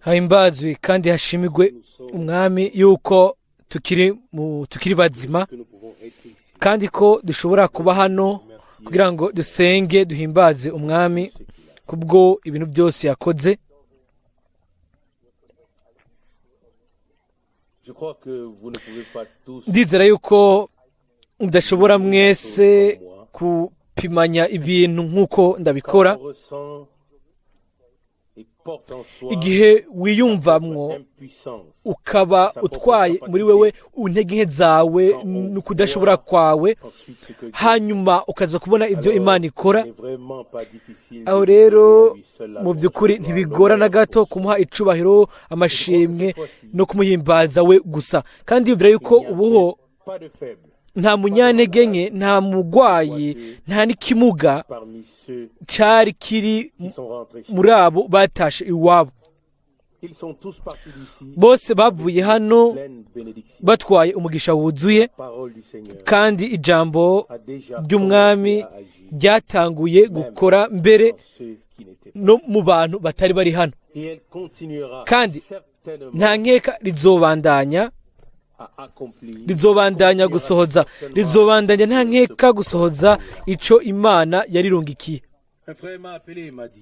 Himbazwe kandi hashimigwe Umwami yuko tukiri bazima, kandi ko dushobora kuba hano kugira ngo dusenge, duhimbaze Umwami kubwo ibintu byose yakoze. Ndizera yuko mudashobora mwese kupimanya ibintu nk'uko ndabikora. Igihe wiyumvamwo ukaba utwaye muri wewe intege nke zawe n'ukudashobora kwawe, hanyuma ukaza kubona ibyo Imana ikora, aho rero mu by'ukuri ntibigora na gato kumuha icubahiro, amashimwe no kumuhimbaza we gusa. Kandi yumvira yuko ubuho nta munyantege nke, nta mugwayi, nta n'ikimuga cari kiri muri abo batashe iwabo. Bose bavuye hano batwaye umugisha wuzuye, kandi ijambo ry'Umwami ryatanguye gukora mbere no mu bantu batari bari hano, kandi nta nkeka rizobandanya gusohoza, rizobandanya nta nkeka gusohoza ico Imana yarirungikiye.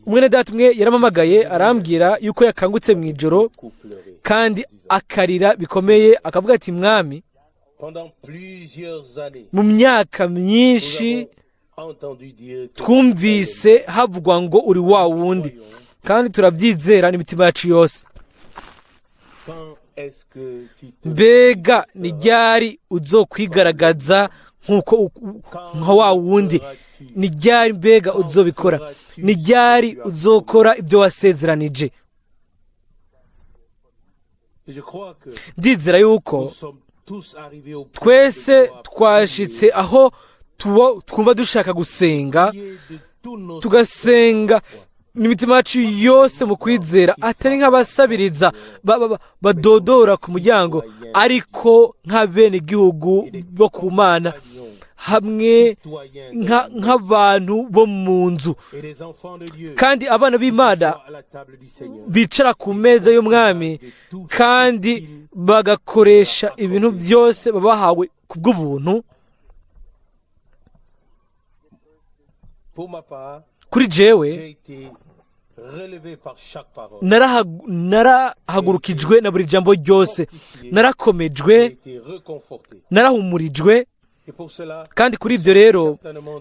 Umwene data umwe yaramamagaye arambwira yuko yakangutse mu ijoro kandi akarira bikomeye, akavuga ati: "Mwami, mu myaka myinshi twumvise havugwa ngo uri wa wundi, kandi turabyizera n'imitima yacu yose. Mbega ni ryari uzokwigaragaza nk'uko nka wa wundi? Ni ryari mbega uzobikora? Ni ryari uzokora ibyo wasezeranije?" Ndizera yuko twese twashitse aho twumva dushaka gusenga, tugasenga n'imitima yacu yose mu kwizera, atari nk'abasabiriza badodora ku muryango, ariko nk'abenegihugu bo ku Mana, hamwe nk'abantu bo mu nzu, kandi abana b'Imana bicara ku meza y'Umwami, kandi bagakoresha ibintu byose babahawe ku bw'ubuntu. Kuri jewe narahagurukijwe na buri jambo ryose, narakomejwe, narahumurijwe. Kandi kuri ibyo rero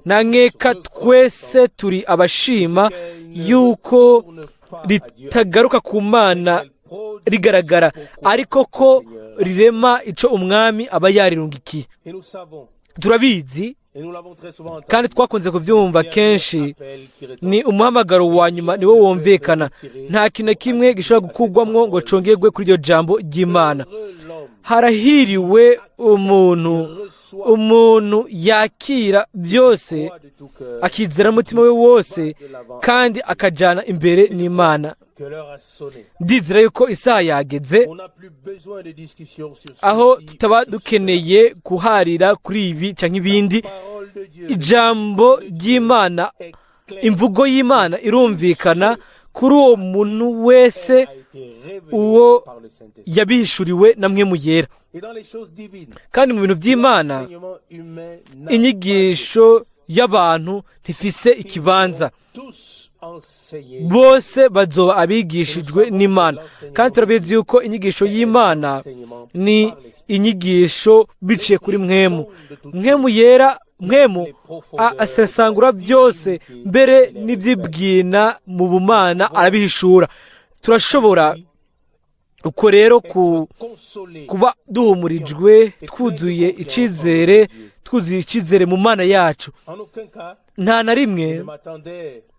nta nkeka twese turi abashima yuko ritagaruka ku Mana rigaragara, ariko ko rirema ico Umwami aba yarirungikiye. Turabizi kandi twakunze kubyumva kenshi, ni umuhamagaro wa nyuma niwo wumvikana. Nta kintu na kimwe gishobora gukurwamwo ngo congerwe kuri iryo jambo ry'Imana. Harahiriwe umuntu yakira byose, akizera umutima we wose, kandi akajana imbere n'Imana. Ndizera yuko isaha yageze aho tutaba dukeneye kuharira kuri ibi canke ibindi. Ijambo ry'Imana, imvugo y'Imana irumvikana kuri uwo muntu wese uwo yabihishuriwe na mwe muyera. Kandi mu bintu by'Imana inyigisho y'abantu ntifise ikibanza. Bose bazoba abigishijwe n'Imana, kandi turabizi yuko inyigisho y'Imana ni inyigisho biciye kuri mwemu. Mwemu yera, mwemu asesangura byose, mbere n'ibyibwina mu bumana arabihishura. Turashobora uko rero kuba duhumurijwe, twuzuye icizere, twuzuye icizere mu Mana yacu. Nta na rimwe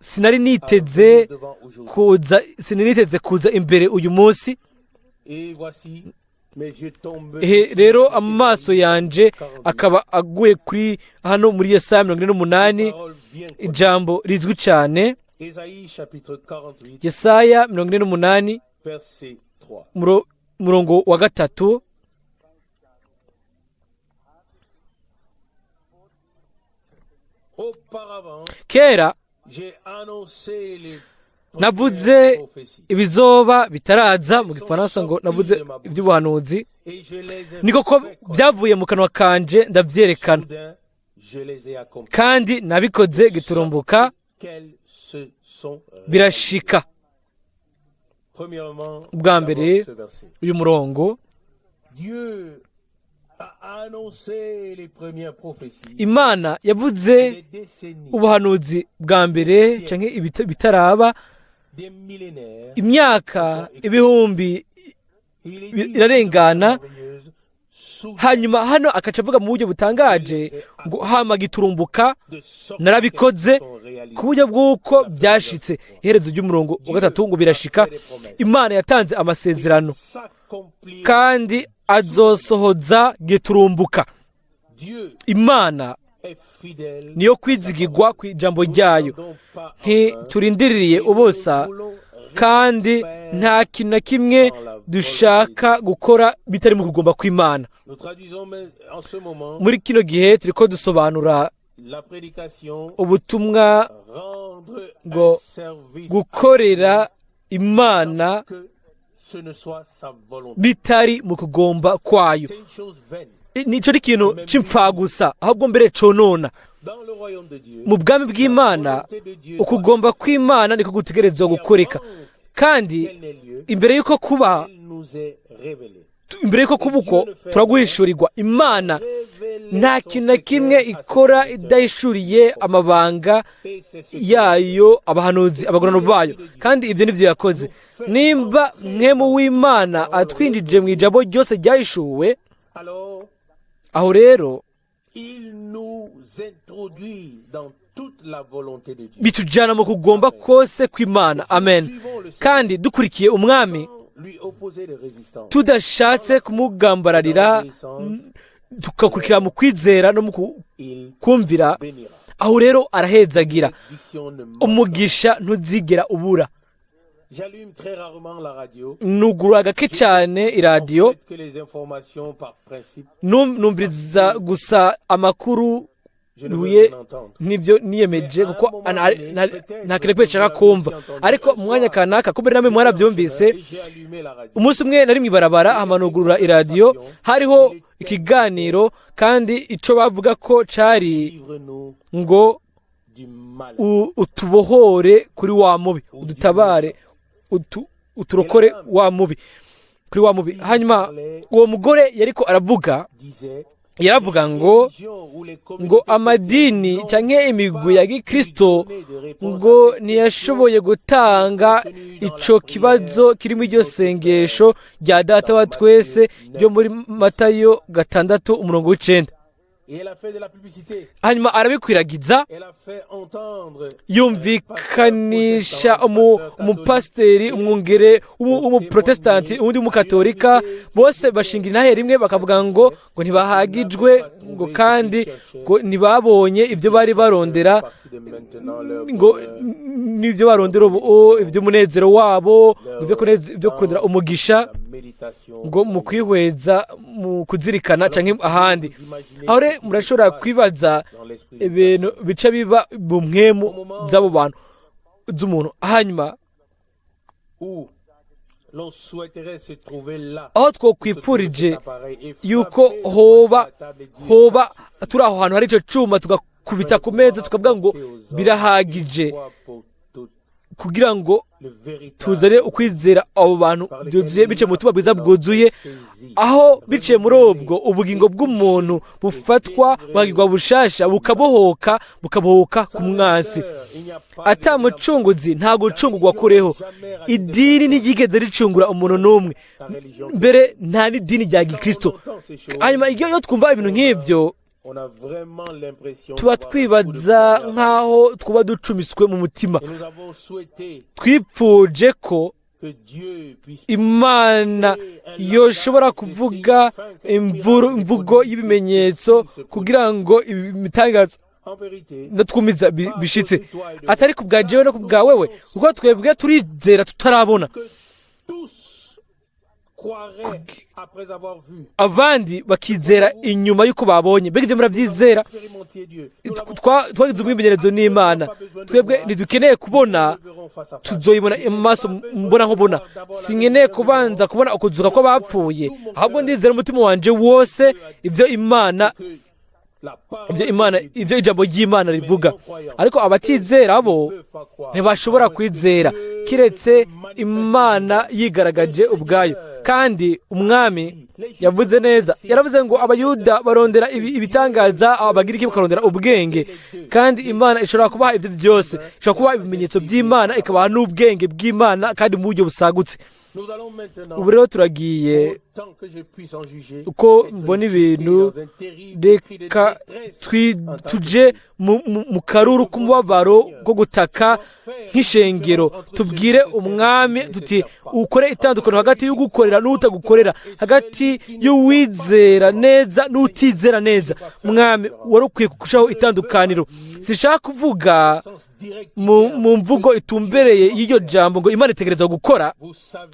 sinari niteze kuza, sinari niteze kuza imbere uyu munsi. Rero amaso yanje akaba aguye kuri hano muri Yesaya 48, ijambo rizwi cyane, Yesaya 48 murongo wa 3. Kera Navuze ibizoba bitaraza, mu gifaransa ngo navuze iby'ubuhanuzi. Ni koko byavuye mu kanwa kanje ndabyerekana, kandi nabikoze giturumbuka birashika. Ubwa mbere uyu murongo, Imana yavuze ubuhanuzi bwa mbere canke bitaraba, imyaka ibihumbi irarengana. Hanyuma hano akaca avuga mu buryo butangaje ngo hama giturumbuka narabikoze, ku buryo bw'uko byashitse. Iherezo ry'umurongo wa 3 ngo birashika. Imana yatanze amasezerano kandi azosohoza giturumbuka. Imana niyo kwizigirwa ku ijambo ryayo, ntiturindiriye ubusa, kandi nta kintu na kimwe dushaka gukora bitari mu kugomba kw'Imana. Muri kino gihe turiko dusobanura ubutumwa ngo gukorera Imana bitari mu kugomba kwayo. Nico ari ikintu c'imfagusa, ahubwo mbere conona. Mu bwami bw'Imana, ukugomba kw'Imana niko gutegerezwa gukoreka, kandi imbere y'uko kuba, imbere y'uko kuba uko turaguhishurirwa. Imana nta kintu na kimwe ikora idahishuriye amabanga yayo abahanuzi, abagorano bayo, kandi ibyo nibyo yakoze. Nimba mwemu w'Imana atwinjije mu ijambo ryose ryahishuwe, aho rero bitujyana mu kugomba kose kw'Imana. Amen. Kandi dukurikiye umwami tudashatse kumugambararira, tugakurikira mu kwizera no mu kumvira, aho rero arahezagira. Umugisha ntuzigera ubura. Nugura gake cyane iradiyo, numviriza gusa amakuru duhuye n'ibyo niyemeje, kuko nta kintu nshaka kumva. Ariko mu mwanya kanaka, kubera namwe mwarabyumvise, umunsi umwe nari mw'ibarabara hamanugurura iradiyo, hariho ikiganiro, kandi ico bavuga ko cari ngo utubohore kuri wa mubi, udutabare, uturokore wa mubi, kuri wa mubi. Hanyuma uwo mugore yariko aravuga, yaravuga ngo amadini canke imigwi ya gikristo ngo ntiyashoboye gutanga ico kibazo kiri muri iryo sengesho rya Data wa twese ryo muri Matayo 6 umurongo w'9. Hanyuma arabikwiragiza, yumvikanisha umupasiteri, umwungere w'umuprotestanti, uwundi w'umukatolika, bose bashinga intahe rimwe bakavuga ngo ntibahagijwe, ngo kandi ngo ntibabonye ibyo bari barondera, ngo n'ibyo barondera ubu, iby'umunezero wabo, ibyo kurondera umugisha, ngo mu kwihweza, mu kuzirikana canke ahandi. Aho rero murashobora kwibaza ibintu bica biba mu mpwemu z'abo bantu, z'umuntu. Hanyuma aho twokwipfurije yuko hoba turi aho hantu hari ico cuma, tugakubita ku meza tukavuga ngo birahagije, kugira ngo tuzane ukwizera abo bantu byuzuye, bice mu butumwa bwiza bwuzuye, aho biciye muri ubwo ubugingo bw'umuntu bufatwa bukagirwa bushasha, bukabohoka, bukabohoka ku mwansi. Ata mucunguzi nta gucungurwa kureho. Idini ntiryigeze ricungura umuntu n'umwe, mbere nta n'idini rya gikristo. Hanyuma iyo twumva ibintu nk'ibyo, tuba twibaza nk'aho twuba ducumiswe mu mutima. Twipfuje ko Imana yoshobora kuvuga imvugo y'ibimenyetso kugira ngo ibitangaza natwumiza bishitse, atari ku bwa jewe no ku bwa wewe, kuko twebwe turizera tutarabona. Abandi bakizera inyuma y'uko babonye. Mbega ibyo murabyizera? Twagize umwimenyerezo n'Imana. Twebwe ntidukeneye kubona, tuzoyibona amaso mbona nkubona. Sinkeneye kubanza kubona ukuzuka kw'abapfuye, ahubwo ndizera umutima wanje wose ibyo Imana, ibyo ijambo ry'Imana rivuga. Ariko abatizera bo ntibashobora kwizera kiretse Imana yigaragaje ubwayo. Kandi Umwami yavuze neza, yaravuze ngo Abayuda barondera ibitangaza, Abagiriki bakarondera ubwenge. Kandi Imana ishobora kubaha ibyo byose, ishobora kubaha ibimenyetso by'Imana, ikabaha n'ubwenge bw'Imana, kandi mu buryo busagutse. Ubu rero turagiye, uko mbona ibintu, reka tuje mu karuru k'umubabaro ko gutaka nk'ishengero, tubwire Umwami tuti: "Ukore itandukaniro hagati y'ugukorera n'utagukorera, hagati y'uwizera neza n'utizera neza. Mwami, wari ukwiye gushaho itandukaniro." Sinshaka kuvuga mu mvugo itumbereye y'iryo jambo ngo Imana itegereza gukora.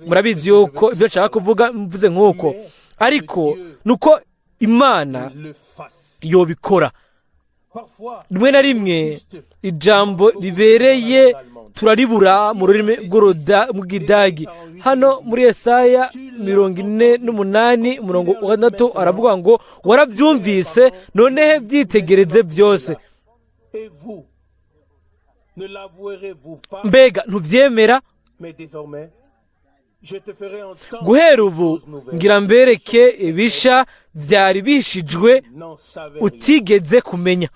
Murabizi yuko ibyo nshaka kuvuga mvuze nk'uko, ariko nuko Imana yobikora. Rimwe na rimwe ijambo ribereye turaribura mu rurimi rw'Ubwidagi. Hano muri Yesaya 48 umurongo wa 6 aravuga ngo: "Warabyumvise, noneho byitegereze byose." Et vous, ne l'avouerez-vous pas? Mbega ntubyemera? Mais désormais, je te ferai entendre Guhera ubu ngira mbereke ibisha byari bishijwe n'en savais rien. utigeze kumenya.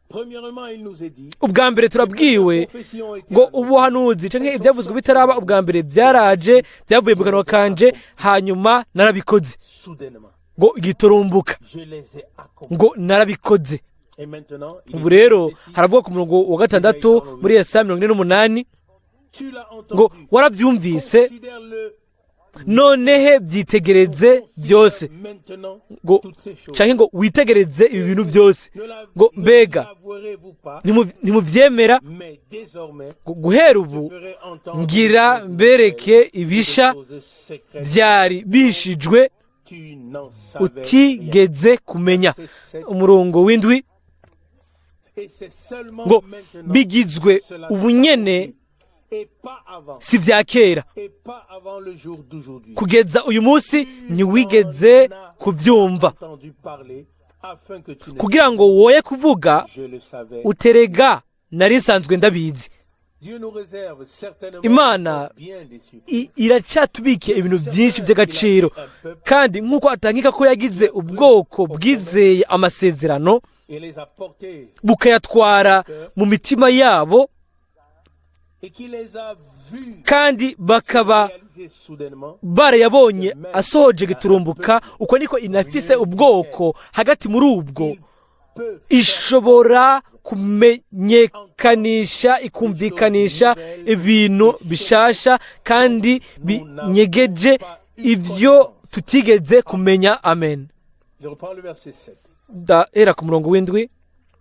Premièrement, il nous est dit, Ubwa mbere turabwiwe ngo ubuhanuzi canke ibyavuzwe bitaraba, ubwa mbere byaraje, byavuye mu kanwa kanje, hanyuma narabikoze. Soudainement, Ngo igiturumbuka je les ai accomplis. ngo narabikoze. Et maintenant, il Ubu est rero dit ceci, haravuga ku murongo wa 6 muri Yesaya 48 tu l'as ngo: entendu. "Warabyumvise, Considère-le nonehe byitegereze byose." maintenant Ngo toutes ces choses. canke ngo witegereze ibi bintu byose. Ngo Ne mbega l'avouerez-vous pas? Ntimuvyemera? Mais désormais, Ngo guhera ubu je ferai entendre ngira mbereke ibisha des choses secrètes. byari bishijwe Tu n'en savais rien. utigeze kumenya. Umurongo w'7 Et c'est seulement ngo: maintenant "Bigizwe cela ubu nyene, s'accomplit. Et pas avant. si bya kera." Et pas avant le jour d'aujourd'hui. Kugeza uyu munsi ntiwigeze kubyumva, Entendu parler afin que tu ne kugira ngo woye kuvuga Je le savais. uterega nari nsanzwe ndabizi. Dieu nous réserve certainement Imana bien des surprises. Iracatubikiye ibintu byinshi by'agaciro. Kandi nk'uko atangika ko yagize ubwoko bwizeye amasezerano, Et les a portés bukayatwara mu mitima yabo, et qui les a vus kandi bakaba réaliser soudainement, barayabonye asohoje giturumbuka, uko niko inafise ubwoko hagati muri ubwo il peut ishobora kumenyekanisha, ikumvikanisha ibintu bishasha kandi binyegeje, ibyo tutigeze kumenya. Amen. Je reprends le verset 7. Ndahera ku murongo w'7.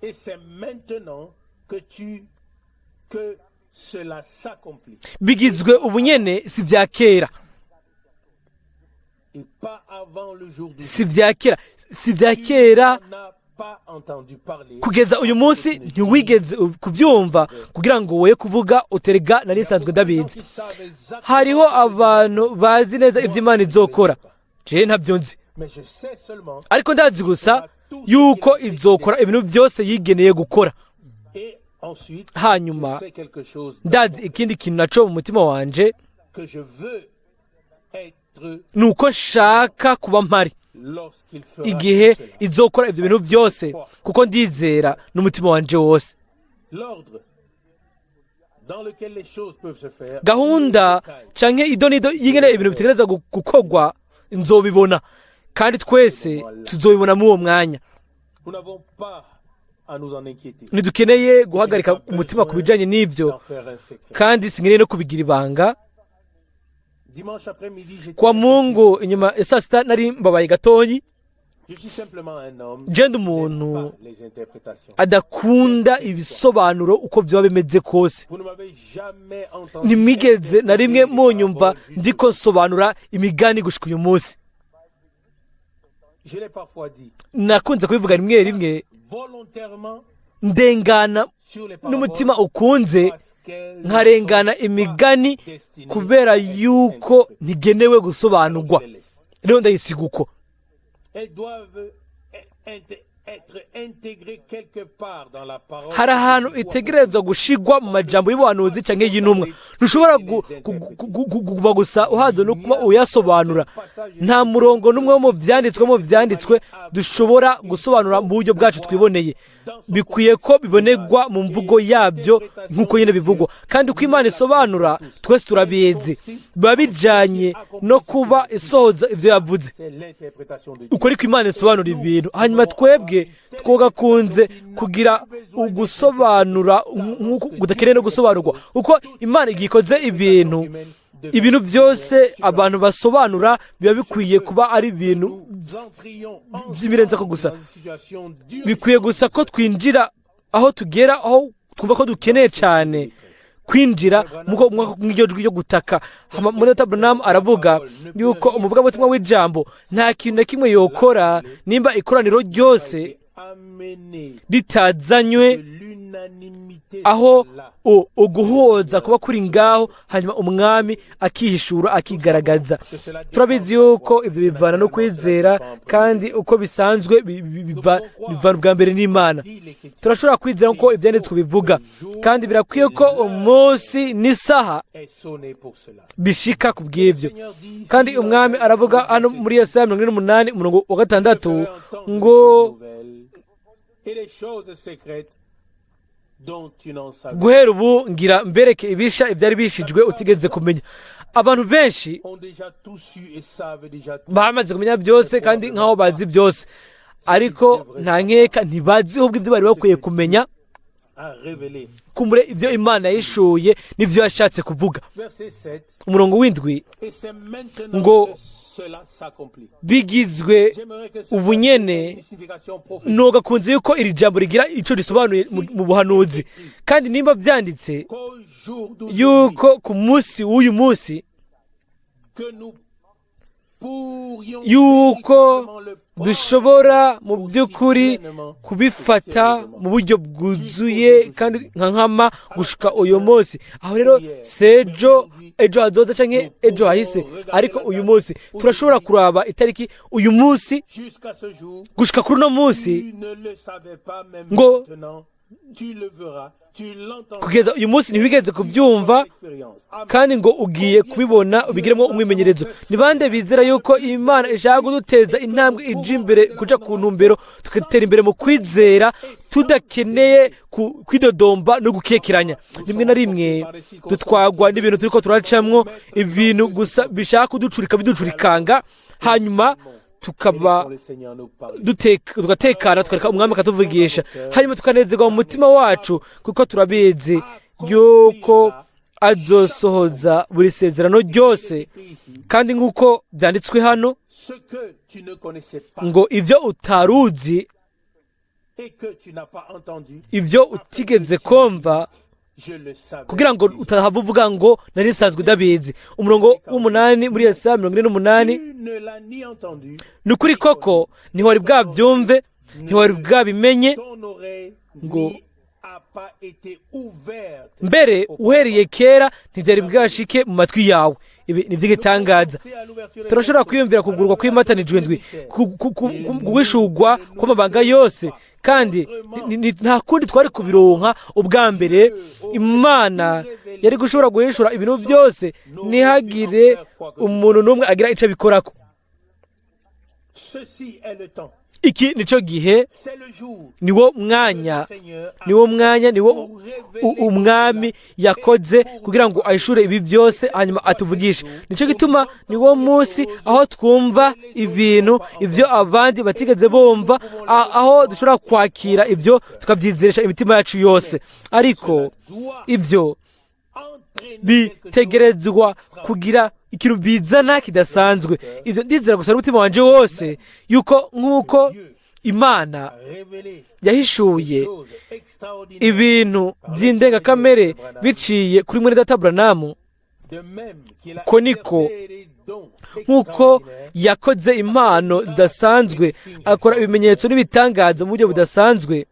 Et c'est maintenant que cela s'accomplit. Bigizwe ubu nyene, si bya kera. Et pas avant le jour du Si bya kera, si bya kera. Tu n'en as pas entendu parler. Kugeza uyu munsi ntiwigeze kubyumva, kugira ngo woye kuvuga uterega nari nsanzwe ndabizi. Hariho abantu bazi neza ibyo Imana izokora. Jewe ntabyo nzi, Mais je sais seulement ariko ndazi gusa yuko izokora ibintu byose yigeneye gukora. et ensuite Hanyuma je sais quelque chose ndazi ikindi kintu naco mu mutima wanje, que je veux être ni uko nshaka kuba mpari lorsqu'il fera igihe tout cela. izokora ibyo bintu byose, kuko ndizera n'umutima wanje wose. L'ordre dans lequel les choses peuvent se faire. Gahunda canke idonido y'ingene ibintu bitegereza gukorwa nzobibona, kandi twese tuzobibona muri uwo mwanya. Nous n'avons pas à nous en inquiéter. Ntidukeneye guhagarika umutima ku bijanye n'ivyo, D'en faire un secret. kandi sinkeneye no kubigira ibanga. Dimanche après-midi, j'étais Kwa Mungu inyuma ya saa sita nari mbabaye gatonyi. Je suis simplement un homme Genda qui n'aime umuntu pas les interprétations. Adakunda ibisobanuro uko byaba bimeze kose. Vous ne m'avez jamais entendu Ntimwigeze na rimwe interpréter les munyumva paraboles jusqu'au ndiko nsobanura imigani gushika uyu munsi. Je l'ai parfois dit, Nakunze kubivuga rimwe rimwe, volontairement ndengana sur les paraboles n'umutima ukunze, parce qu'elles ne nkarengana sont pas imigani destinées kubera à être yuko interprétées. ntigenewe gusobanurwa. Je les laisse. Rero ndayisiga uko. Elles doivent être intégrées quelque part dans la parole. Hari ahantu itegerezwa gushigwa mu majambo y'ubuhanuzi canke y'intumwa. Ntushobora kuguma gusa uhaza no kuba uyasobanura. Nta murongo n'umwe wo mu byanditswe dushobora gusobanura mu buryo bwacu twiboneye. Bikwiye ko bibonerwa mu mvugo yabyo nk'uko nyine bivugwa, kandi uko Imana isobanura twese turabizi, biba bijanye no kuba isohoza ivyo yavuze. C'est l'interprétation de Dieu. Uko ariko Imana isobanura ibintu, hanyuma twebwe twogakunze kugira ugusobanura nk'uko kudakeneye no gusobanurwa, kuko Imana igihe ikoze ibintu, ibintu byose abantu basobanura biba bikwiye kuba ari ibintu Nous entrions by'ibirenzako gusa. dans une situation d'urgence. Bikwiye gusa ko twinjira aho tugera aho twumva ko dukeneye cyane kwinjira mw'iryo jwi ryo gutaka. Hama muri Branham aravuga yuko umuvugabutumwa w'ijambo nta kintu na kimwe yokora nimba ikoraniro ryose Amené ritazanywe de l'unanimité aho là. Uguhoza kuba kuri ngaho, hanyuma Umwami akihishura, akigaragaza. Turabizi yuko ibyo bivana no kwizera, kandi uko bisanzwe bivana ubwa mbere n'Imana. Dit l'Écriture Turashobora kwizera nkuko Ibyanditswe bivuga, kandi birakwiye ko umunsi n'isaha est sonné pour cela. bishika ku bw'ibyo. Kandi Umwami aravuga hano muri Yesaya 48, umurongo wa 6 ngo: Et les choses secrètes dont tu n'en savais. "Guhera ubu ngira mbereke ibisha ibyari bishijwe utigeze kumenya." Abantu benshi Ont déjà tout su et savent déjà tout. bamaze kumenya byose kandi nk'aho bazi byose, ariko nta nkeka ntibazi ahubwo ibyo bari bakwiye kumenya, A révélé. kumbure ibyo Imana yishuye n'ibyo yashatse kuvuga. Verset 7. Umurongo w'7 Et c'est maintenant ngo que cela s'accomplit. bigizwe J'aimerais que ce ubu nyene. ait une signification prophétique. Ntugakunze yuko iri jambo rigira icyo risobanuye mu buhanuzi, kandi nimba byanditse Qu'au jour d'aujourd'hui, yuko ku munsi w'uyu munsi que nous pourrions yuko véritablement le prendre dushobora mu by'ukuri kubifata mu buryo bwuzuye kandi nka nkama gushika uyu munsi. Aho rero si ejo, ejo hazoza canke ejo hahise, ariko uyu munsi turashobora kuraba itariki uyu munsi jusqu'à ce jour. Gushika kuri uno munsi Tu ne le savais pas, même ngo maintenant, tu le verras, tu l'entendras. kugeza uyu munsi ntiwigeze kubyumva, Expérience. Amen. kandi ngo ugiye kubibona ubigiremo umwimenyerezo. Ni bande bizera yuko Imana ishaka kuduteza intambwe ija imbere kuja ku ntumbero, tugatera imbere mu kwizera tudakeneye kwidodomba no gukekeranya? Rimwe na rimwe dutwagwa n'ibintu turiko turacamwo, ibintu gusa bishaka kuducurika, biducurikanga, hanyuma tukaba Laissons le Seigneur nous parler. Tugatekana, tukareka Umwami akatuvugisha, hanyuma tukanezerwa mu mutima wacu kuko turabizi yuko azosohoza buri sezerano ryose. Kandi nk'uko byanditswe hano Ce que tu ne connaissais pas ngo ibyo utaruzi, et que tu n'as pas entendu, ibyo utigeze kumva, je le savais. kugira ngo utahava uvuga ngo nari nsanzwe udabizi. Umurongo w'8 muri Yesaya 48. Tu ne l'as ni entendu, Ni ukuri koko ntiwari bwabyumve, ntiwari bwabimenye, ton oreille ngo n'y a pas été ouverte. mbere uhereye kera ntibyari bwashike mu matwi yawe. Ibi ni iby'igitangaza. Turashobora kwiyumvira kugurwa kw'imatanijwe ndwi, guhishurwa kw'amabanga yose, kandi nta kundi twari kubironka ubwa mbere. Imana yari gushobora guhishura ibintu byose ntihagire umuntu n'umwe agira icyo abikorako. Ceci est le temps. Iki nico gihe, C'est le jour. niwo mwanya, niwo mwanya, niwo Umwami yakoze kugira ngo ahishure ibi byose hanyuma atuvugishe. Nicyo gituma niwo munsi aho twumva ibintu ibyo abandi batigeze bumva, aho dushobora kwakira ibyo tukabyizeresha imitima yacu yose, ariko ibyo Bitegerezwa kugira ikintu bizana kidasanzwe. Ibyo ndizera gusa n'umutima wanje wose yuko nk'uko Imana yahishuye ibintu by'indengakamere biciye kuri mwene data Branham, ko niko nk'uko yakoze impano zidasanzwe, akora ibimenyetso n'ibitangaza mu buryo budasanzwe,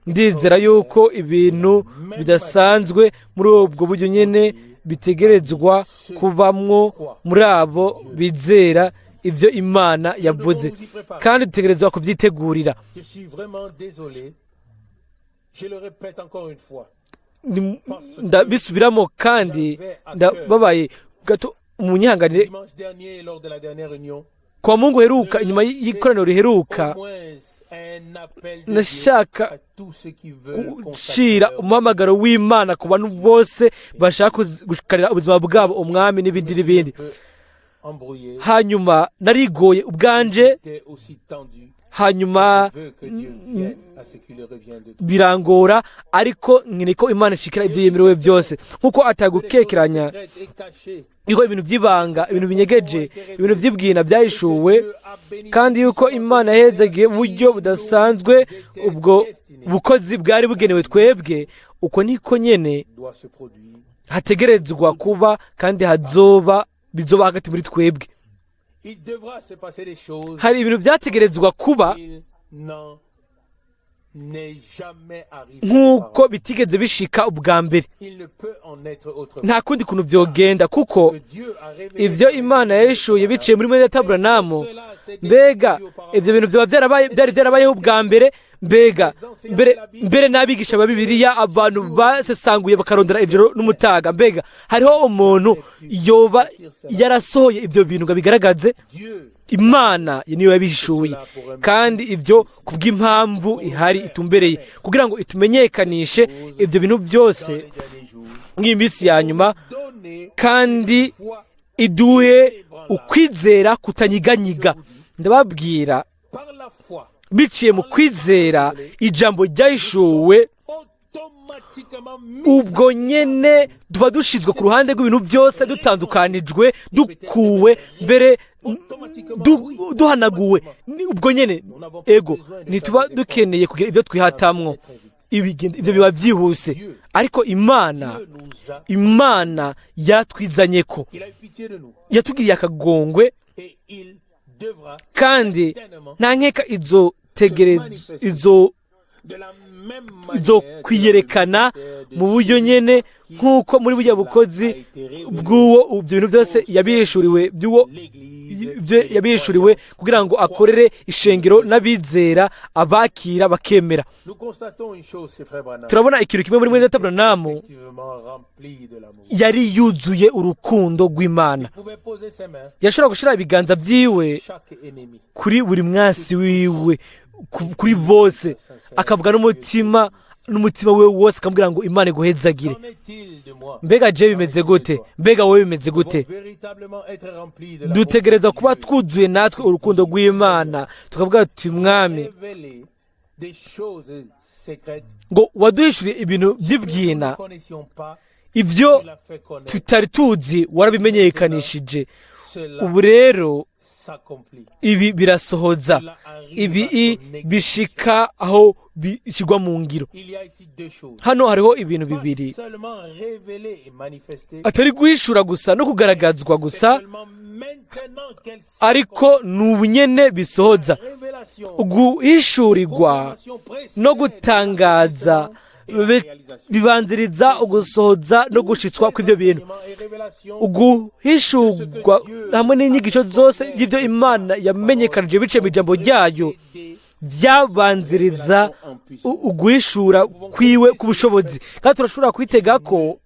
ndizera yuko ibintu bidasanzwe muri ubwo buryo nyine bitegerezwa kubamwo muri abo bizera ibyo Imana yavuze, kandi dutegerezwa kubyitegurira. Je suis vraiment désolé. Je le répète encore une fois. Ndabisubiramo kandi ndababaye gato, umunyihanganire. Dimanche dernier, lors de la dernière réunion, Kwa Mungu heruka, inyuma y'ikoraniro riheruka, au moins un appel de Dieu nashaka à tous ceux qui veulent gucira consacrer leur umuhamagaro w'Imana ku bantu bose bashaka gushikanira ubuzima bwabo Umwami n'ibindi n'ibindi. peu embrouillé, Hanyuma narigoye ubwanje, j'étais aussi tendu. hanyuma Je veux que Dieu vienne à ce qu'il revient de toi. birangora, ariko nkeneye ko Imana ishikira ibyo yemerewe byose, nk'uko atagukekeranya Secrètes et cachées, yuko ibintu by'ibanga, ibintu binyegeje, ibintu by'ibwina byahishuwe, kandi yuko Imana yahezagiye mu buryo budasanzwe ubwo bukozi bwari bugenewe twebwe, uko niko nyene doit se produire. hategerezwa kuba kandi hazoba, bizoba hagati muri twebwe. Il devra se passer des choses. Hari ibintu byategerezwa kuba Il n'en n'est jamais arrivé nk'uko bitigeze bishika ubwa mbere. Il ne peut en être autrement. Nta kundi kuntu byogenda, kuko Que Dieu a révélé ibyo Imana yahishuye biciye muri mwene data Branham, mbega ibyo bintu byaba byarabaye, byari byarabayeho ubwa mbere? Mbega mbere mbere n'abigisha ba Bibiliya, abantu basesanguye bakarondera ijoro n'umutaga, mbega hariho umuntu yoba yarasohoye ibyo bintu ngo abigaragaze? Dieu Imana niyo yabihishuye, kandi ibyo kubw'impamvu ihari itumbereye, kugira ngo itumenyekanishe ibyo bintu byose dans les derniers jours mw'iyi minsi ya nyuma, donner kandi foi iduhe ukwizera kutanyiganyiga. Ndababwira, par la foi biciye mu kwizera ijambo ryahishuwe, automatiquement mis ubwo nyene tuba dushizwe ku ruhande rw'ibintu byose, dutandukanijwe, dukuwe mbere, duhanaguwe. Ubwo nyene, ego, ntituba dukeneye kugira ibyo twihatamwo. Ibyo biba byihuse, ariko Imana Dieu nous a Imana yaratwizanye ko il a eu pitié de nous yatugiriye akagongwe, et il devra kandi nta nkeka izotegereza izo de la même manière izo kwiyerekana mu buryo nyene nk'uko muri burya bukozi bw'uwo ibyo bintu byose yabihishuriwe, by'uwo l'église ibyo yabihishuriwe kugira ngo akorere ishengero n'abizera, abakira bakemera. Nous constatons une chose, c'est frère Branham Turabona ikintu kimwe muri mwene data Branham: effectivement rempli de l'amour. yari yuzuye urukundo rw'Imana. Il pouvait poser ses mains Yashobora gushyira ibiganza byiwe chaque ennemi. kuri buri mwasi wiwe, kuri bose, akavuga n'umutima we wose, akamubwira ngo: "Imana iguhezagire." Qu'en est-il de moi? Mbega je bimeze gute? Mbega wowe bimeze gute? Véritablement être rempli de l'amour Dutegereza de kuba Dieu. twuzuye natwe urukundo rw'Imana, tukavuga tuti: "Mwami, Révéler des choses secrètes ngo waduhishuriye ibintu que nous by'ibwina, ne connaissions pas, ibyo tu l'as fait connaître. tutari tuzi warabimenyekanishije. Cela Ubu rero s'accomplit. ibi birasohoza, Cela arrive ibi à son bishika aho bishyirwa mu ngiro." Il y a ici deux choses. Hano hariho ibintu Pas bibiri: seulement révéler et manifester, atari guhishura gusa no kugaragazwa gusa, c'est seulement maintenant qu'elle ariko ni ubu nyene bisohoza. révélation, Guhishurirwa no gutangaza bibanziriza ugusohoza no gushitswa kw'ibyo bintu. Uguhishurwa hamwe n'inyigisho zose y'ibyo Imana yamenyekanije biciye mu ijambo ryayo byabanziriza uguhishura kwiwe k'ubushobozi, kandi turashobora kwitega ko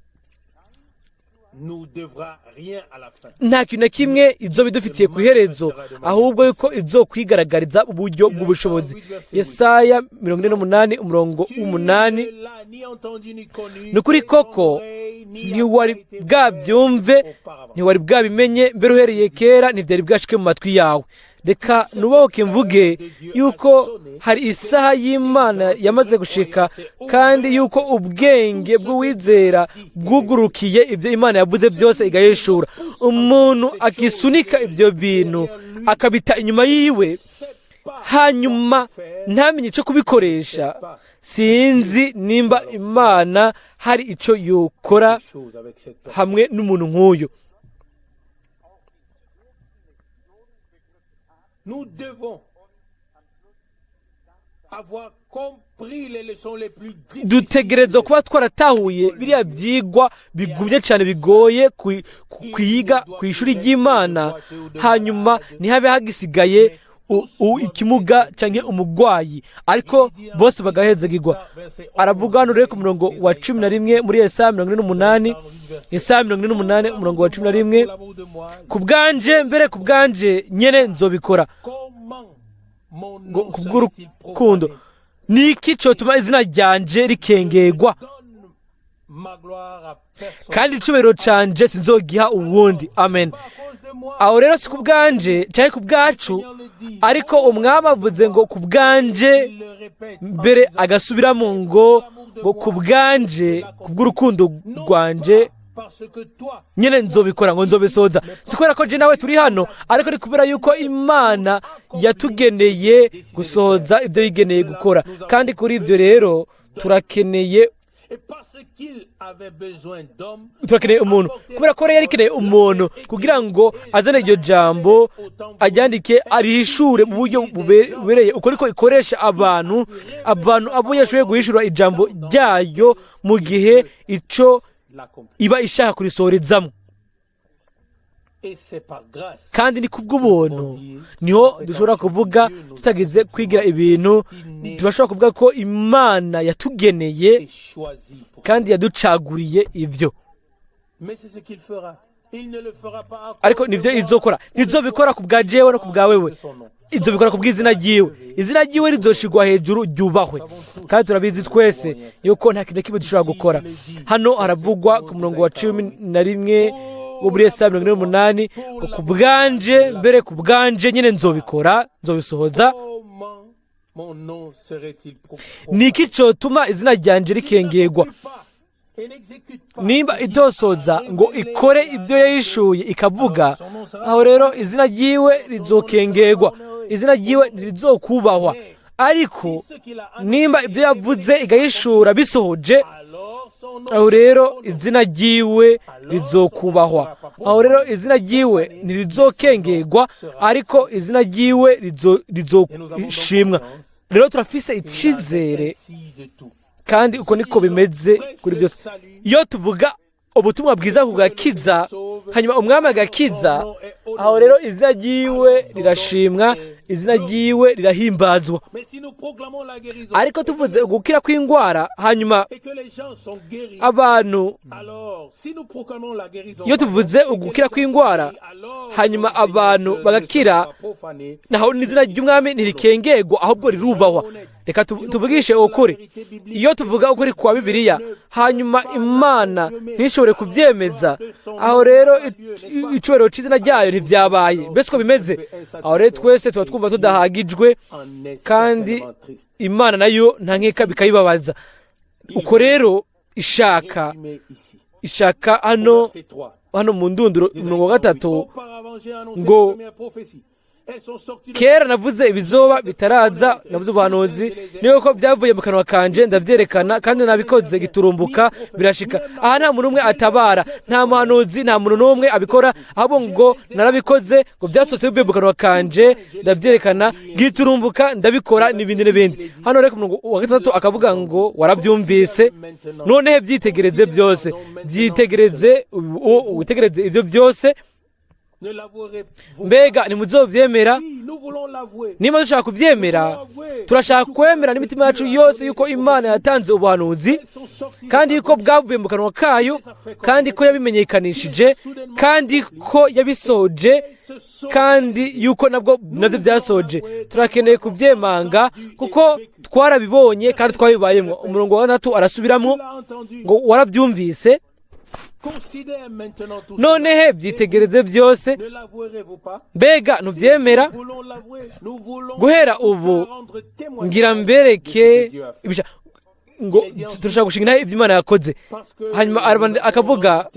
nous devra rien à la fin. nta kintu na kimwe izo bidufitiye ku iherezo, ahubwo yuko izo kwigaragariza uburyo bw'ubushobozi. Yesaya 48 umurongo w'umunani: Tu ne l'as ni entendu ni connu, Ni ukuri koko, ntiwari bwabyumve, ntiwari bwabimenye mbere, uhereye kera ntibyari bwashike mu matwi yawe. Reka nubahuke mvuge yuko hari isaha y'Imana yamaze gushika, kandi yuko ubwenge bw'uwizera bwugurukiye ibyo Imana yavuze byose igahishura. Umuntu akisunika ibyo bintu akabita inyuma yiwe, hanyuma ntamenye icyo kubikoresha, sinzi nimba Imana hari icyo yokora Chose avec cette personne. hamwe n'umuntu nk'uyu. Nous devons avoir compris les leçons les plus difficiles. Dutegerezwa kuba twaratahuye biriya byigwa bigumye cyane bigoye kwiga ku ishuri ry'Imana, hanyuma ntihabe hagisigaye ikimuga cyangwa umurwayi, ariko bose bagahezagirwa. Aravuga hano rero ku murongo wa 11 muri Yesaya 48, Yesaya 48, umurongo wa 11: L'amour de moi, "Ku bwanje, mbere ku bwanje nyene nzobikora." comment mon Ngo nom ku serait-il bw'urukundo, profané? Ni iki cotuma izina ryanje rikengegwa? Donne ma gloire à personne. Kandi icubahiro canje sinzogiha uwundi. Amen. Pas à cause de moi. Aho rero si ku bwanje canke ku bwacu, ariko Umwami avuze ngo ku bwanje, Il le répète en mbere disant, agasubiramo ngo ku bwanje, ku bw'urukundo non rwanje pas parce que toi, nyine nzobikora, ngo nzobisoza. Si kubera ko je nawe turi hano, ariko ni kubera yuko Imana yatugeneye gusohoza ibyo yigeneye gukora. Kandi kuri ibyo rero turakeneye et parce qu'il avait besoin d'hommes, turakeneye umuntu, kubera ko rero yari ikeneye umuntu kugira ngo azane iryo jambo, aryandike, arihishure mu buryo bubereye. Uko niko ikoresha abantu abo yashoboye guhishura ijambo ryayo mu gihe ico l'accomplir. iba ishaka kurisohorezamo. Et c'est par grâce Kandi ni kubw'ubuntu niho dushobora kuvuga tutagize kwigira ibintu, turashobora kuvuga ko Imana yatugeneye et choisi pour. kandi yaducaguriye ibyo. Mais c'est ce qu'il fera. Il ne le fera pas à cause Ariko de nibyo moi izokora. Ntizobikora ku bwa jewe no ku bwa wewe, de son nom. izobikora ku bw'izina ryiwe. Izina ryiwe rizoshirwa hejuru, ryubahwe. Kandi turabizi twese yuko nta kintu na kimwe dushobora gukora. Hano haravugwa ku murongo wa 11 wo muri Yesaya 48 ngo ku bwanje, mbere ku bwanje nyine nzobikora, nzobisohoza. Comment mon nom serait-il Ni iki cotuma izina ryanje rikengerwa? Nimba itosoza ngo ikore ibyo yahishuye ikavuga, aho rero izina ryiwe rizokengerwa, izina ryiwe ntirizokubahwa. Ariko nimba ibyo yavuze igahishura bisohoje, aho rero izina ryiwe rizokubahwa, aho rero izina ryiwe ntirizokengerwa, ariko izina ryiwe rizoshimwa. Rero turafise icizere, kandi uko niko bimeze kuri byose. Iyo tuvuga ubutumwa bwiza kugakiza, hanyuma Umwami agakiza, aho rero izina ryiwe rirashimwa, izina ryiwe rirahimbazwa. Ariko tuvuze ugukira kw'indwara, hanyuma abantu, iyo tuvuze ugukira kw'indwara hanyuma abantu bagakira, naho n'izina ry'Umwami ntirikengerwa, ahubwo rirubahwa. Reka tuvugishe ukuri. Iyo tuvuga ukuri kwa Bibiliya, hanyuma Imana ntishobore kubyemeza, aho rero icubahiro c'izina ryayo ntibyabaye. Mbese uko bimeze? Aho rero twese tuba twumva tudahagijwe, kandi Imana nayo nta nkeka bikayibabaza. Uko rero ishaka hano mu ndunduro, umurongo wa 3 ngo: "Kera navuze ibizoba bitaraza, navuze ubuhanuzi, niyo ko byavuye mu kanwa kanje ndabyerekana, kandi nabikoze giturumbuka birashika." Aha nta muntu umwe atabara, nta muhanuzi, nta muntu n'umwe abikora, ahubwo ngo narabikoze, ngo byasohotse bivuye mu kanwa kanje, ndabyerekana giturumbuka, ndabikora, n'ibindi n'ibindi. Hano rero ku murongo wa 6 akavuga ngo: "Warabyumvise, noneho byitegereze byose, byitegereze, witegereze ibyo byose. Mbega ntimuzobyemera?" Niba dushaka kubyemera, turashaka kwemera n'imitima yacu yose yuko Imana yatanze ubuhanuzi, kandi yuko bwavuye mu kanwa kayo, kandi ko yabimenyekanishije, kandi ko yabisoje, kandi yuko nabwo nabyo byasoje. Turakeneye kubyemanga kuko twarabibonye kandi twabibayemo. Umurongo wa 6 arasubiramo ngo: "Warabyumvise." Considère maintenant tout Nonehe byitegereze byose. Ne l'avouerez-vous pas? Mbega ntubyemera? Nous voulons l'avouer. Nous voulons Guhera ubu rendre témoignage ngira de mbereke ce que Dieu a fait. Ngo turashaka gushinga inaha ibyo Imana yakoze. Hanyuma akavuga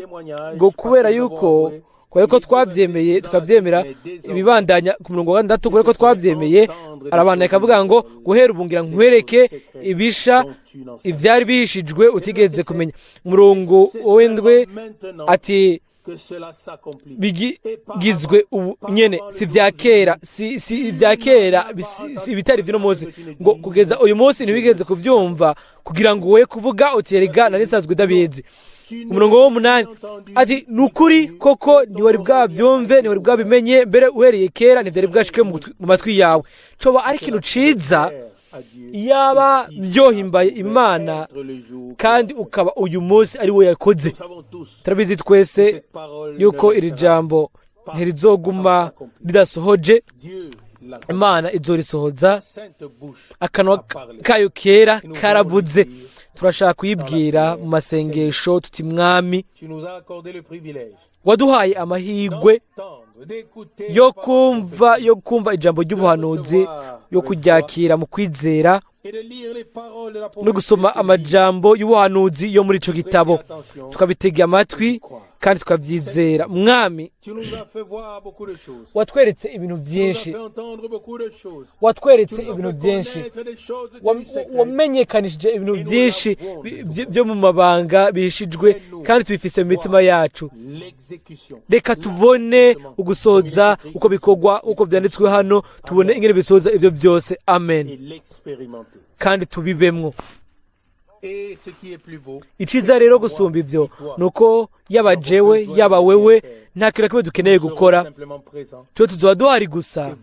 ngo kubera yuko, kubera ko twabyemeye, tukabyemera. Ibibandanya ku murongo wa 6, kubera ko twabyemeye. Arabandanya akavuga ngo guhera ubu ngira nkwereke ibisha, ibyari bihishijwe utigeze kumenya. Umurongo w'indwi ati Que cela s'accomplit. Bigizwe ubu nyene, si vya kera, si ibya kera, si ibitari by'uno munsi, ngo kugeza uyu munsi ntibigeze kubyumva, kugira ngo we kuvuga uti: "Erega nari nsanzwe ndabizi." Umurongo w'umunani ati: "Ni ukuri koko ntiwari bwabyumve, ntiwari bwabimenye, mbere uhereye kera ntibyari bwashike mu matwi yawe." Coba ari ikintu ciza yaba byohimbaye Imana kandi ukaba uyu munsi ari we yakoze. Turabizi twese yuko iri jambo ntirizoguma ridasohoje. Imana izorisohoza. Akanwa kayo kera karavuze. Turashaka kuyibwira mu masengesho tuti: "Mwami, waduhaye amahirwe yo kumva ijambo ry'ubuhanuzi, yo kuryakira mu kwizera no gusoma amajambo y'ubuhanuzi yo muri ico gitabo, tukabitega amatwi kandi tukabyizera. Mwami, watweretse ibintu byinshi, watweretse ibintu byinshi, wamenyekanishije ibintu byinshi byo mu mabanga bihishijwe, kandi tubifise mu mitima yacu. Reka tubone ugusoza uko bikorwa, uko byanditswe hano, tubone ingene bisoza ibyo byose. Amen. Kandi tubibemwo. Iciza rero gusumba ibyo ni uko yaba jewe, yaba wewe, nta kintu na kimwe dukeneye gukora. Tuba tuzoba duhari gusa,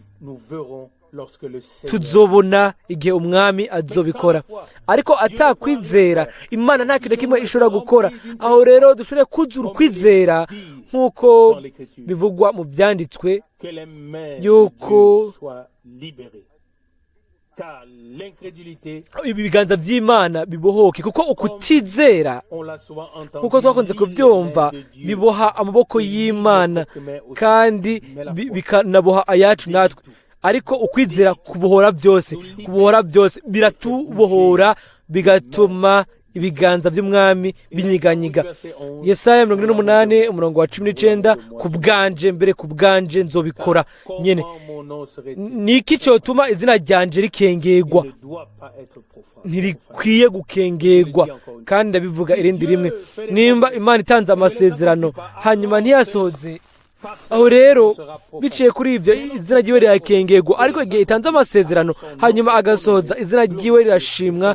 tuzobona igihe Umwami azobikora. Ariko atakwizera, Imana nta kintu na kimwe ishobora gukora. Aho rero dushobore kuzura ukwizera nk'uko bivugwa mu byanditswe yuko ibi biganza by'Imana bibohoke, kuko ukutizera, kuko twakunze kubyumva, biboha amaboko y'Imana kandi bikanaboha ayacu natwe. Ariko ukwizera kubohora byose, kubohora byose, biratubohora, bigatuma ibiganza by'Umwami binyiganyiga. Yesaya 48 umurongo wa 19: "Ku bwanje, mbere ku bwanje nzobikora nyene. Ni iki cyotuma izina ryanje rikengerwa? Ntirikwiye gukengerwa." Kandi ndabivuga irindi rimwe: nimba Imana itanze amasezerano hanyuma ntiyasohoze, aho rero biciye kuri ibyo izina ryiwe rirakengerwa. Ariko igihe itanze amasezerano hanyuma agasohoza, izina ryiwe rirashimwa,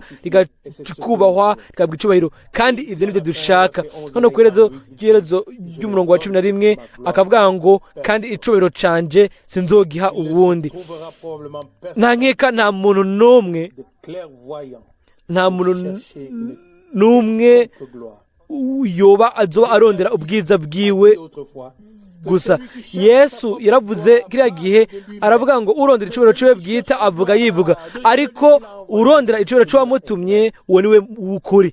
rikubahwa, rigahabwa icubahiro, kandi ibyo nibyo dushaka. Hano ku iherezo ry'umurongo wa 11 akavuga ngo: "Kandi icubahiro canje sinzogiha uwundi." Nta nkeka, nta muntu n'umwe, nta muntu n'umwe yoba azoba arondera ubwiza bwiwe gusa. Yesu yaravuze kiriya gihe, aravuga ngo: "Urondera icubahiro ciwe bwite avuga yivuga, ariko urondera icubahiro c'uwamutumye, uwo niwe w'ukuri,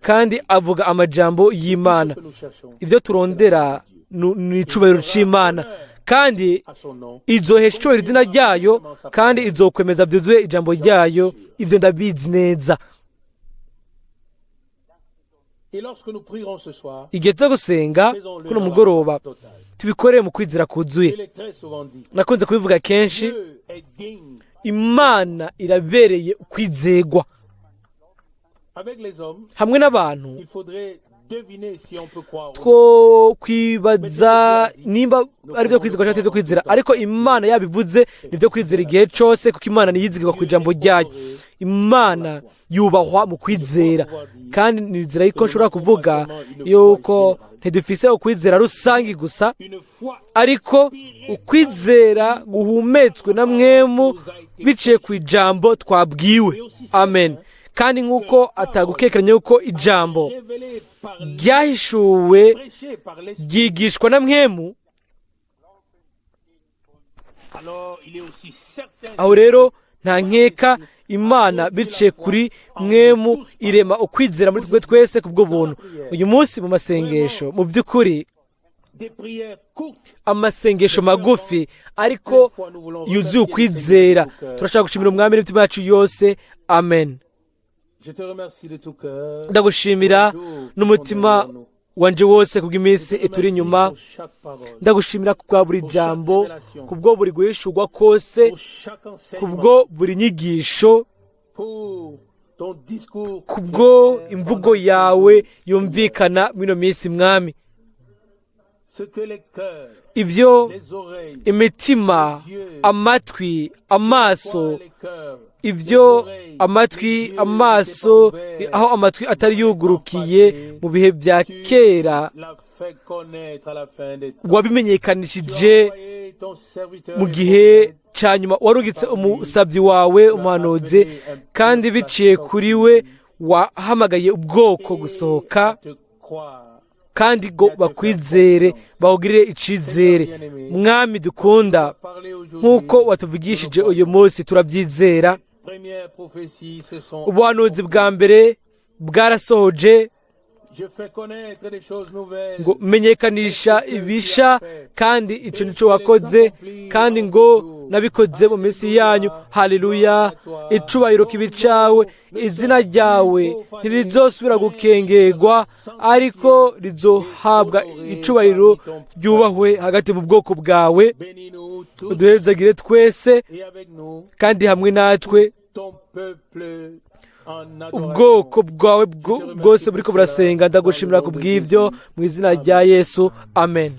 kandi avuga amajambo y'Imana." Ibyo turondera ni icubahiro c'Imana, kandi izohesha icubahiro izina ryayo, kandi izokwemeza byuzuye ijambo ryayo. Ibyo ndabizi neza. Et lorsque nous prierons ce soir, Igihe tuza gusenga kuno mugoroba, tubikorere mu kwizera kuzuye. je l'ai très souvent dit, Nakunze kubivuga kenshi. Dieu est digne. Imana irabereye kwizegwa. Avec les hommes, Hamwe n'abantu, il faudrait deviner si on peut croire ou non. two kwibaza nimba ari byo kwizerwa cyangwa atari byo kwizera, ariko Imana yabivuze ni byo kwizera igihe cyose, kuko Imana ntiyizigirwa ku ijambo ryayo. Imana yubahwa mu kwizera, kandi nizera yuko nshobora kuvuga yuko ntidufise ukwizera rusange gusa, Une foi ariko ukwizera guhumetswe na Mwemu biciye ku ijambo twabwiwe. Amen. Kandi nk'uko atagukekeranya yuko ijambo révélée par ryahishuwe, prêchée par l'Esprit. ryigishwa na Mwemu, Alors, il est aussi certain aho rero nta nkeka Imana biciye kuri Mpwemu irema ukwizera muri twe twese kubwo buntu. Uyu munsi mu masengesho, mu by'ukuri amasengesho magufi ariko yuzuye ukwizera, turashaka gushimira Umwami n'imitima yacu yose. Amen. Ndagushimira n'umutima wanje wose kubw'iminsi ituri inyuma. Ndagushimira kubwa buri jambo, kubwo buri guhishurwa kose, kubwo buri nyigisho, kubwo imvugo yawe yumvikana mw'ino minsi, Mwami. Ibyo imitima, amatwi, amaso, ibyo amatwi, amaso, aho amatwi atari yugurukiye mu bihe bya kera, wabimenyekanishije mu gihe cya nyuma. Warungitse umusabyi wawe, umuhanuzi, kandi biciye kuri we wahamagaye ubwoko gusohoka kandi ngo bakwizere, bawugirire icizere. Mwami dukunda, nk'uko watuvugishije uyu munsi, turabyizera. Ubuhanuzi bwa mbere bwarasohoje ngo menyekanisha ibisha, kandi icyo nicyo wakoze, kandi ngo nabikoze mu minsi yanyu. Haleluya! Icubahiro kibe icawe. Izina ryawe ntirizosubira gukengerwa, ariko rizohabwa icubahiro, ryubahwe hagati mu bwoko bwawe. Uduhezagire twese, kandi hamwe natwe ubwoko bwawe bwose buriko burasenga. Ndagushimira ku bw'ibyo mu izina rya Yesu. Amen.